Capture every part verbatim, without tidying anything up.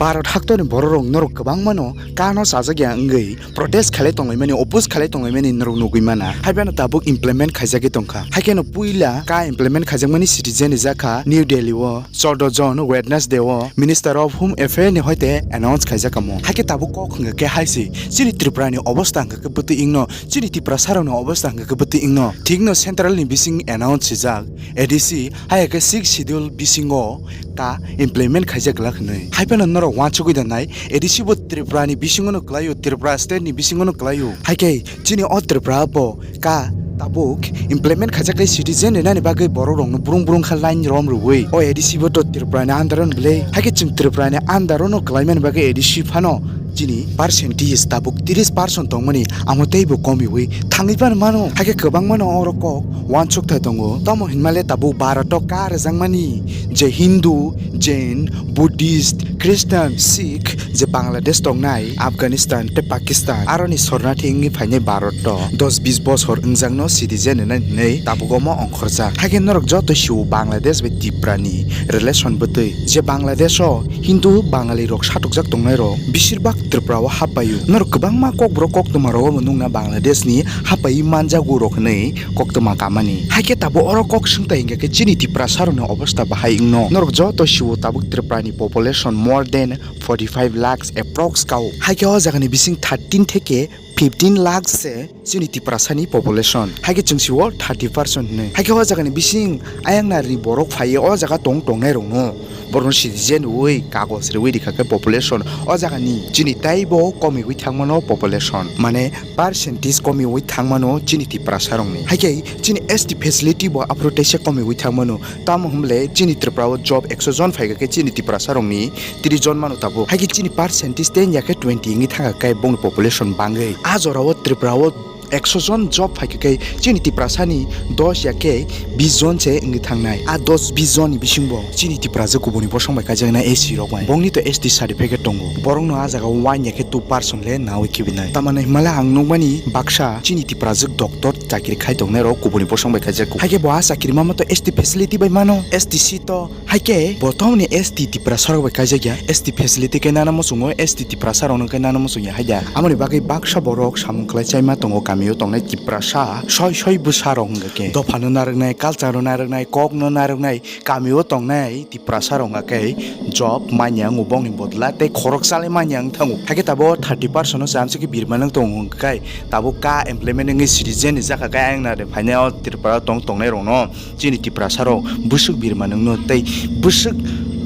Bharat haktorni bororok norok kwbangmano kano chajak ya wngwi protest khalai tonglaimani, oppose khalai tonglaimani norok nugwi mana. Haiphano tabuk implement khaijagwi tongkha. Haikheno puila ka implement khaijakmani citizen rijak kha New Delhi o, chordo jon Wednesday o Minister of Home Affairs ni hoite announce khaijakamo. Haikhe tabuk kok hwnkha khe hai se, chini Tripura ni obostha hwnkha khe bwtwi wngno, chini Tiprasa rokni obostha hwnkha khe bwtwi wngno. Thikno central ni bising announce sijak A D C, hai khe sixth schedule bisingo ka implement khaijak glak hwnwi. Haiphano norok wansugwi da nai, A D C bo Tripura ni bisingono kwlaio, Tripura state ni bisingono kwlaio. Haikhe chini o Tripura bo ka tabuk implement khaijak khe citizen rinani bagwi borok rokno brung brung kha line rom rwui. O A D C bo to Tripura ni under on bwle. Haikhe chwng Tripura ni under ono kwlaimani bagwi A D C phano chini percentage tabuk tris percent tongmani amo teibo komiui thangwi phano mano. Haikhe kwbangmano oro kok wansukthai tongo. Tamo hinmale tabuk Bharat o ka rwjakmani je Hindu, Jain, Buddhist, Christian, Sikh, je Bangladesh tongnai, Afghanistan tei Pakistan, aroni sornathi wngwi phainai Bharat o dos bis bosor wngjakno citizen rwnai hinwi tabuk omo ongkhorjak. Haikhe norok joto sio Bangladesh bai Tripura ni relation bwtwi. Je Bangladesh o Hindu Bangali rok satokjak tongnai rok besirbak Tripura o happaio. Norok kwbangma kokborok koktwma rogo bo nukna Bangladesh ni happai manjago rok hinwi koktwma kamani. Haikhe tabuk oro kok swngtai hingkha khe chini Tiprasa rokni obostha bahai wngno. Norok joto sio tabuk Tripura ni population more than forty five lakhs approx kao. Haikhe o jagani bising thirteen theke fifteen lakhs se chini Tiprasa ni population. Haikhe chwng sio thirty percent hinwi. Haikhe o jagani bising ayang nari borok phaiwi o jaga tong tongnai rokno. Borokno citizen rwui kagoj rwui rikha khe population o jagani chini taibo komiui thangmano population. Mane percentage komiui thangmano chini Tiprasa rokni. Haikhe chini S T facility bo aphuru teisa komiui thangmano. Tamo hwnle chini Tripura o job ekso jon phaikha khe chini Tiprasa rokni tris jon mano tabuk. Haikhe chini percentage ten ya khe twenty wngwi thangkha khe bongni population bangwi. A jorao Tripura o ekso jon job phaikha khe chini Tiprasa ni dos ya khe bis jon se wngwi thangnai. A dos bis jon ni bisingbo chini Tiprasa kubuni bosong bai kaijaknai S C rok bai. Bongni to S T certificate tongo. Borokno a jaga o one ya khe two percent le nawi kibinai. Tamani hwnmale ang nukmani baksa chini Tiprasa doctor chakri khai tongnai rok kubuni bosong bai kaijak. Haikhe bo a chakri mama to S T facility bai mano. S T seat to Haikhe bo tamoni S T Tiprasa rok bai kaijak ya, S T facility khe nana muchungo, S T Tiprasa rokno khe nana muchung ya haida. Amoni bagwi baksa borok samung khlai chaima tongo kamio tongnai Tiprasa soi soi bwsa rok hwnkha khe. Dophano narwknai, culture no narwknai, kok no narwknai, kamio tongnai Tiprasa rok hwnkha khe job manya wngo bongni bodla tei khorok chalai manya wng thango. Haikhe tabuk thirty percent no se amsike birma nang tongo hwnkha khe tabuk ka implement wngwi citizen ni jakha khe ayang nade phainai o Tripura tong tongnai rokno. Chini Tiprasa rok bwswk birma nungno tei bwswk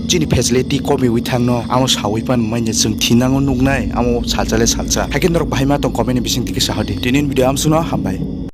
chini facility komiui thangno amo saui pan manya chwng thinango nuknai amo salsa le salsa. Haikhe norok bahai ma tong comment ni bising twi khe sahodi. Tini video amsukno hambai.